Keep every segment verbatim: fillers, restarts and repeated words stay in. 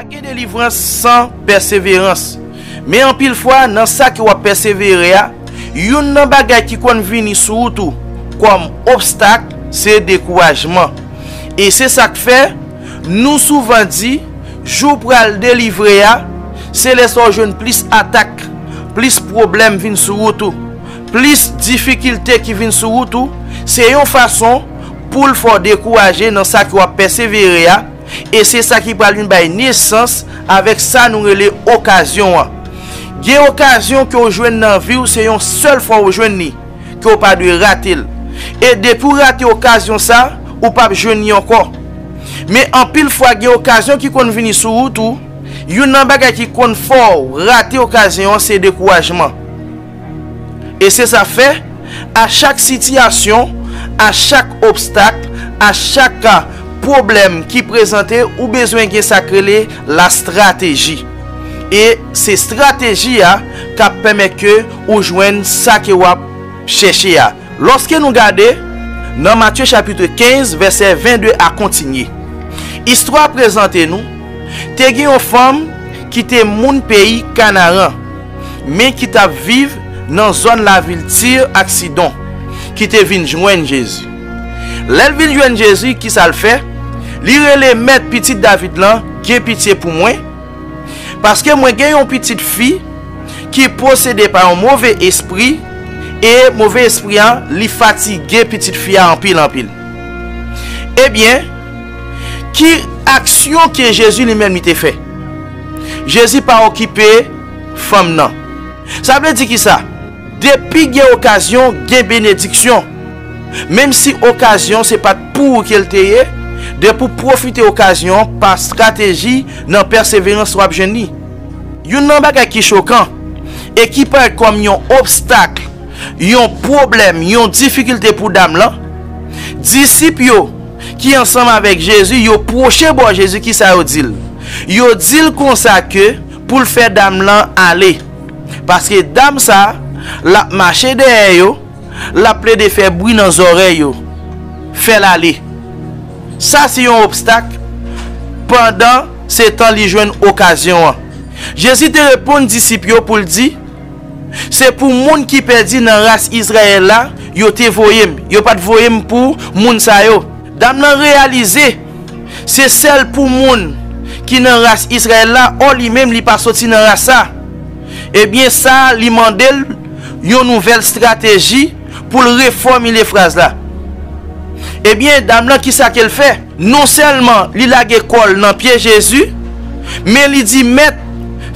Pa gen delivrans san pèseverans. Men anpil fwa, nan sa ke w ap pèsevere a, youn nan bagay ki konn vini sou wout ou kòm obstak, se dekourajman. E se sa k fè, nou souvan di, jou w pral delivre a, se lè sa w jwenn plis atak, plis pwoblèm vin sou wout ou, plis difikilte ki vin sou wout ou, se yon fason pou l fè w dekouraje nan sa ke w ap pèsevere a, e se sa ki pral vin bay nesans avèk sa nou rele okazyon an. Gen okazyon ke w jwenn nan vi w, se yon sèl fwa w jwenn li, ke w pa dwe rate l. E depi w rate okazyon sa, ou p ap jwenn li ankò. Men anpil fwa, gen okazyon ki konn vini sou wout ou, youn nan bagay ki konn fè w rate okazyon an, se dekourajman. E se sa fè, a chak sitiyasyon, a chak obstak, a chak pwoblèm ki prezante, ou bezwen gen sa k rele lastrateji. E se estrateji a k ap pèmèt ke ou jwenn sa ke w ap chèche a. Lòske nou gade nan Matye chapit kenz, vèsè vennde a kontinye, istwa prezante nou, te gen yon fanm ki te moun peyi Kanaran, men ki t ap viv nan zòn lavil Tir ak Sidon, ki te vin jwenn Jezi. Lè l vin jwenn Jezi, ki sa l fè? Li rele, Mèt, Pitit David lan, gen pitye pou mwen, paske mwen gen yon pitit fi ki posede pa yon move espri, e move espri a, li fatige pitit fi a anpil, anpil. Ebyen, ki aksyon ke Jezi li menm li te fè? Jezi pa okipe fanm nan. Sa vle di ki sa? Depi gen okazyon, gen benediksyon. Menm si okazyon se pa t pou ou ke l te ye, depi w pwofite okazyon pa estrateji nan pèseverans, w ap jwenn li. Youn nan bagay ki chokan e ki parèt kòm yon obstak, yon pwoblèm, yon difikilte pou dam lan, disip yo ki ansanm avèk Jezi, yo pwoche bò Jezi, ki sa yo di l? Yo di l konsa ke pou l fè dam lan ale. Paske dam sa, l ap mache dèyè yo, l ap plede fè bri nan zòrèy yo. Fè l ale. Sa se yon obstak pandan se tan li jwenn okazyon an. Jezi te reponn disip yo pou l di, Se pou moun ki pèdi nan ras Izrayèl la, yo te voye m. Yo pa t voye m pou moun sa yo. Dam lan reyalize se sèl pou moun ki nan ras Izrayèl la, ò, li menm, li pa soti nan ras sa. Ebyen, sa, li mande l yon nouvèl estrateji pou l refòmile fraz la. Ebyen, dam lan, ki sa ke l fè? Non sèlman li lage kò l nan pye Jezi, men li di, Mèt,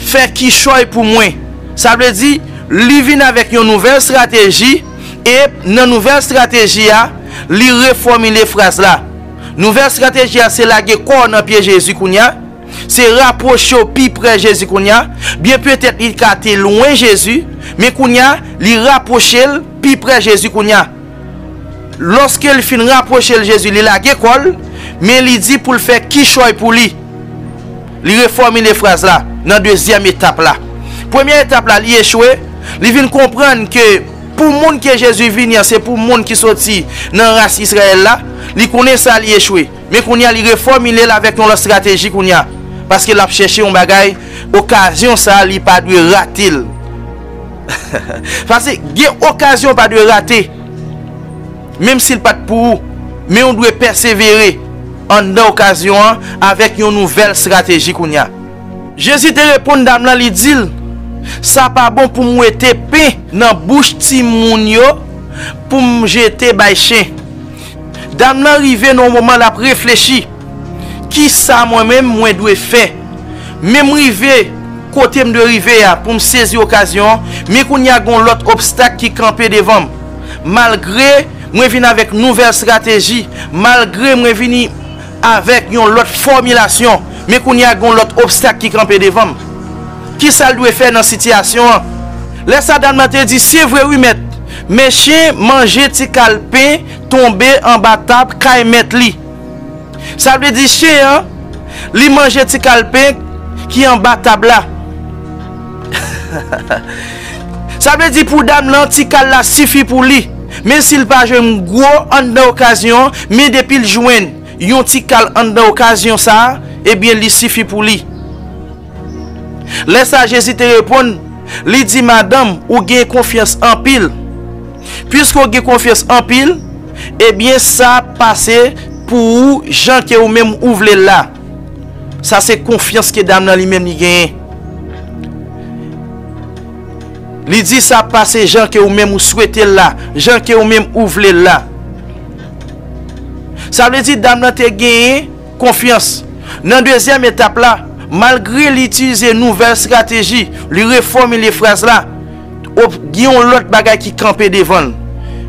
fè kichòy pou mwen. Sa vle di, li vin avèk yon nouvèl estrateji, e nan nouvèl estrateji a, li refòmile fraz la. Nouvèl estrateji a, se lage kò w nan pye Jezi kounye a, se rapwoche w pi pre Jezi kounye a. Byen petèt li ka te lwen Jezi, men kounye a, li rapwoche l pi pre Jezi kounye a. Lòske l fin rapwoche l Jezi, li lage kò l, men li di pou l fè kichòy pou li. Li refòmile fraz la nan dezyèm etap la. Premye etap la, li echwe. Li vin konprann ke pou moun ke Jezi vini an, se pou moun ki soti nan ras Izrayèl la. Li konnen sa, li echwe. Men kounye a, li refòmile l avèk yon lòt estrateji kounye a. Paske l ap chèche yon bagay, okazyon sa, li pa dwe rate l. Paske gen okazyon pa dwe rate. Menm si l pa t pou ou, men ou dwe pèsevere anndan okazyon an avèk yon nouvèl estrateji kounye a. Jezi te reponn dam lan, li di l, Sa pa bon pou m wete pen nan bouch timoun yo pou m jete bay chen. Dam lan rive nan yon moman l ap reflechi, Kisa mwen menm mwen dwe fè? Men m rive kote m dwe rive a pou m sezi okazyon an, men kounye a gen yon lòt obstak ki kanpe devan m. Malgre mwen vin avèk nouvèl estrateji, malgre mwen vini avèk yon lòt fòmilasyon, men kounye a gen yon lòt obstak ki kanpe devan m. Kisa l dwe fè nan sitiyasyon an? Lè sa dam nan te di, Se vre wi, Mèt, men chen manje ti kal pen tonbe anba tab kay mèt li. Sa vle di chen an, li manje ti kal pen ki anba tab la. Sa vle di pou dam lan, ti kal la sifi pou li. Men si l pa jwenn gwo anndan okazyon an, men depi l jwenn yon ti kal anndan okazyon sa a, ebyen li sifi pou li. Lè sa a, Jezi te reponn, li di, Madanm, ou gen konfyans anpil. Piske w gen konfyans anpil, ebyen, sa ap pase pou ou jan ke ou menm ou vle l la. Sa se konfyans ke dam nan li menm li genyen. Li di sa ap pase jan ke ou menm ou swete l la, jan ke ou menm ou vle l la. Sa vle di dam nan te genyen konfyans. Nan dezyèm etap la, malgre li itilize nouvèl estrateji, li refòmile fraz la, gen yon lòt bagay ki kanpe devan l.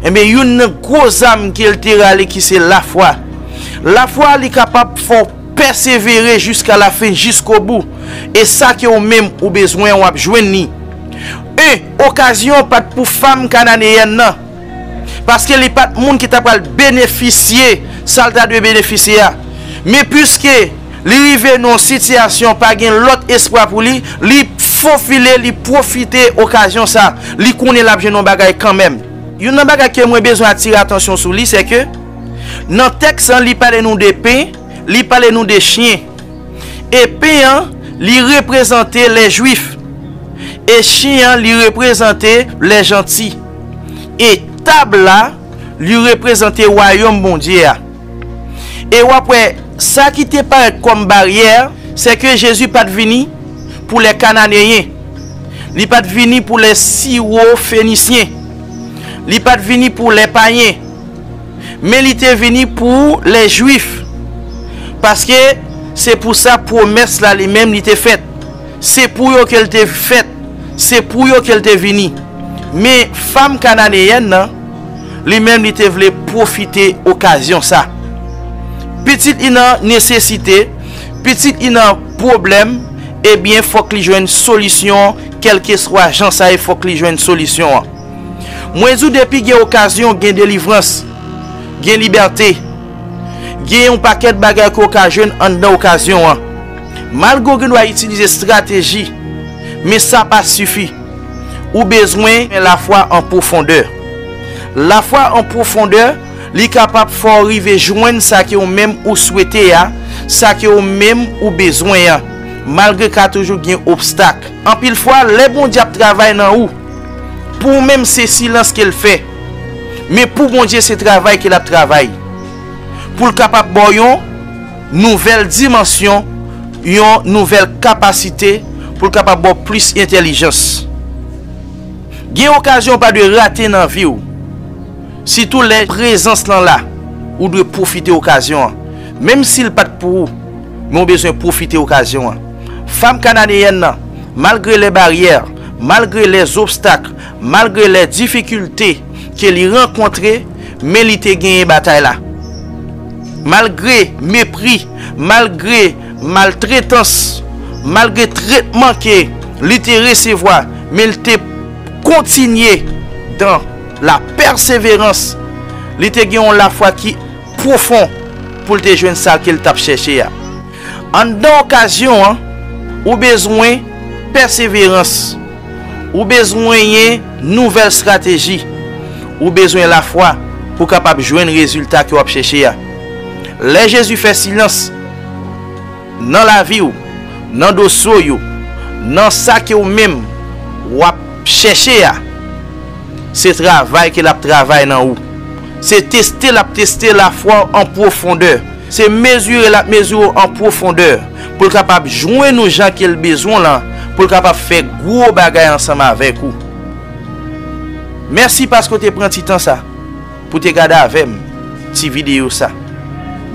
Enben, youn nan gwo zam ke l te rale ki se lafwa. Lafwa li kapab fè w pèsevere jiska lafen, jiskobou. E sa ke ou menm ou bezwen, w ap jwenn li. En, okazyon an pa t pou fanm kananeyèn nan. Paske li pa t moun ki ta pral benefisye sa l ta dwe benefisye a. Men piske li rive nan yon sitiyasyon pa gen lòt espwa pou li, li fofile, li pwofite okazyon sa. Li konnen l ap jwenn yon bagay kanmenm. Youn nan bagay ke mwen bezwen atire atansyon sou li, se ke nan tèks lan, li pale nou de pen, li pale nou de chen. E pen an, li reprezante lè Jwif. E chen an, li reprezante lè janti. E tab la, li reprezante wayòm Bondye a. E w ap wè, sa ki te parèt kòm baryè, se ke Jezi pa t vini pou lè Kananeyen. Li pa t vini pou lè Siwo Fenisyen. Li pa t vini pou lè payen. Men li te vini pou lè Jwif. Paske se pou sa pwomès la li menm li te fèt. Se pou yo ke l te fèt. Se pou yo ke l te vini. Men fanm kananeyèn nan, li menm li te vle pwofite okazyon sa. Pitit li nan nesesite, pitit li nan pwoblèm, ebyen fòk li jwenn solisyon, kèlkeswa jan sa ye, fòk li jwenn solisyon an. Mwen di w depi gen okazyon, gen delivrans, gen libète, gen yon pakèt bagay ke w ka jwenn anndan okazyon an. Malgre w gendwa itilize estrateji, men sa pa sifi. Ou bezwen lafwa an pwofondè. Lafwa an pwofondè, li kapab fè w rive jwenn sa ke w menm ou swete a, sa ke w menm ou bezwen an, malgre ka toujou gen obstak. Anpil fwa, lè Bondye ap travay nan ou, pou ou menm se silans ke l fè. Men pou Bondye se travay ke l ap travay. Pou l kapab ba w yon nouvèl dimansyon, yon nouvèl kapasite, pou l kapab ba w plis entèlijans. Gen okazyon w pa dwe rate nan vi w. Sitou lè prezans lan la, ou dwe pwofite okazyon an. Menm si l pa t pou ou, men w bezwen pwofite okazyon an. Fanm kananeyèn nan, malgre lè baryè, malgre lè zobstak, malgre lè difikilte ke li rankontre, men li te genyen batay la. Malgre mepri, malgre maltretans, malgre tretman ke li te resevwa, men li te kontinye dan la pèseverans. Li te gen yon lafwa ki pwofon pou l te jwenn sa ke l t ap chèche a. Anndan okazyon an, ou bezwen pèseverans. Ou bezwen yon nouvèl estrateji. Ou bezwen lafwa pou w kapab jwenn rezilta ke w ap chèche a. Lè Jezi fè silans nan lavi w, nan dosye w, nan sa ke w menm w ap chèche a, se travay ke l ap travay nan ou. Se teste l ap teste lafwa w an pwofondè. Se mezire l ap mezire w an pwofondè pou l kapab jwenn ou jan ke l bezwen w lan, pou l kapab fè gwo bagay ansanm avèk ou. Mèsi paske w te pran ti tan sa pou te gade avè m ti videyo sa.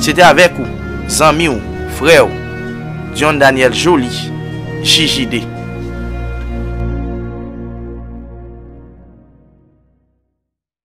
Se te avèk ou, zanmi w, frè w, John Daniel Joly, J J D.